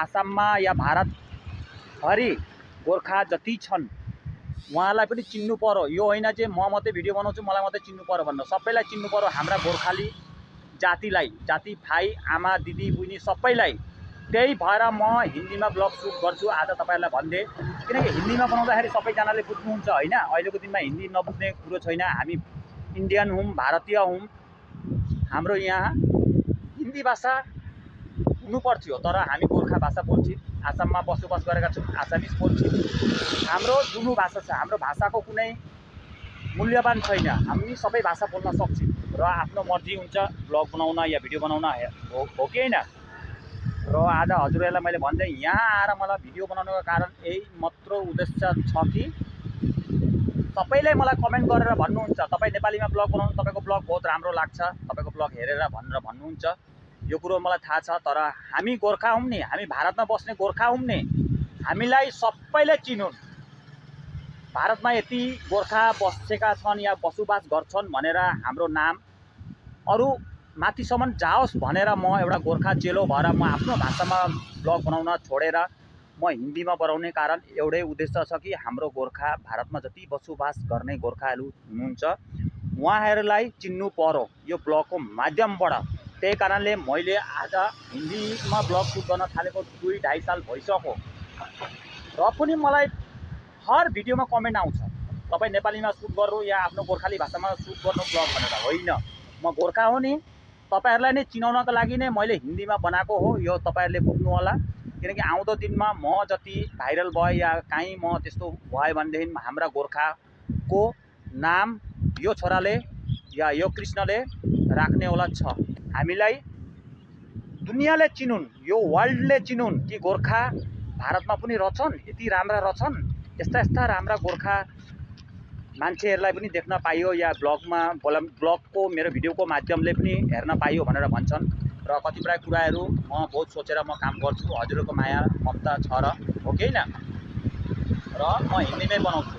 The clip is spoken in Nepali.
आसाममा या भारतभरि गोर्खा जति छन् उहाँलाई पनि चिन्नु पर्यो। यो होइन चाहिँ म मात्रै भिडियो बनाउँछु मलाई मात्रै चिन्नु पर्यो भन्नु, सबैलाई चिन्नु पर्यो। हाम्रा गोर्खाली जातिलाई, जाति भाइ आमा दिदी बहिनी सबैलाई। त्यही भएर म हिन्दीमा ब्लग सुट गर्छु आज तपाईँहरूलाई भन्दै, किनकि हिन्दीमा बनाउँदाखेरि सबैजनाले बुझ्नुहुन्छ होइन। अहिलेको दिनमा हिन्दी नबुझ्ने कुरो छैन। हामी इन्डियन हौँ, भारतीय हौँ, हाम्रो यहाँ हिन्दी भाषा हुनुपर्थ्यो, तर हामी गोर्खा भाषा बोल्छौँ। आसाममा बसोबास गरेका छौँ, आसामिज बोल्छौँ। हाम्रो जुनु भाषा छ, हाम्रो भाषाको कुनै मूल्यवान छैन। हामी सबै भाषा बोल्न सक्छौँ र आफ्नो मर्जी हुन्छ ब्लग बनाउन या भिडियो बनाउन हो कि होइन। र आज हजुरहरूलाई मैले भन्दै यहाँ आएर मलाई भिडियो बनाउनुको कारण यही मात्र उद्देश्य छ कि सबैले मलाई कमेन्ट गरेर भन्नुहुन्छ तपाईँ नेपालीमा ब्लग बनाउनु, तपाईँको ब्लग बहुत राम्रो लाग्छ, तपाईँको ब्लग हेरेर भनेर भन्नुहुन्छ। यो कुरो मलाई थाहा छ, तर हामी गोर्खा हौँ नि, हामी भारतमा बस्ने गोर्खा हौँ नि, हामीलाई सबैले चिनुन्। भारतमा यति गोर्खा बसेका छन् या बसोबास गर्छन् भनेर हाम्रो नाम अरू माथिसम्म जाओस् भनेर म एउटा गोर्खा चेलो भएर म आफ्नो भाषामा ब्लग बनाउन छोडेर म हिन्दीमा बनाउने कारण एउटै उद्देश्य छ कि हाम्रो गोर्खा भारतमा जति बसोबास गर्ने गोर्खाहरू हुनुहुन्छ उहाँहरूलाई चिन्नु पर्यो यो ब्लगको माध्यमबाट। त्यही कारणले मैले आज हिन्दीमा ब्लग सुट गर्न थालेको 2-2.5 साल भइसक्यो र पनि मलाई हर भिडियोमा कमेन्ट आउँछ तपाईँ नेपालीमा सुट गर्नु या आफ्नो गोर्खाली भाषामा सुट गर्नु ब्लग भनेर। होइन, म गोर्खा हो नि, तपाईहरुलाई नै चिनाउनको लागि नै मैले हिन्दीमा बनाएको हो। यो तपाईहरुले बुझ्नु होला, किनकि आउँदो दिनमा म जति भाइरल भए या कहीँ म त्यस्तो भयो भनेदेखि हाम्रा गोर्खाको नाम यो छोराले या यो कृष्णले राख्ने होला छ। हामीलाई दुनियाँले चिनुन्, यो वर्ल्डले चिनुन् कि गोर्खा भारतमा पनि रहछन्, यति राम्रा रहछन्, यस्ता यस्ता राम्रा गोर्खा मान्छेहरूलाई पनि देख्न पाइयो या ब्लगको मेरो भिडियोको माध्यमले पनि हेर्न पाइयो भनेर भन्छन्। र कतिपय कुराहरू म बहुत सोचेर म काम गर्छु। हजुरहरूको माया ममता छ र हो कि होइन, र म हिन्दीमै बनाउँछु।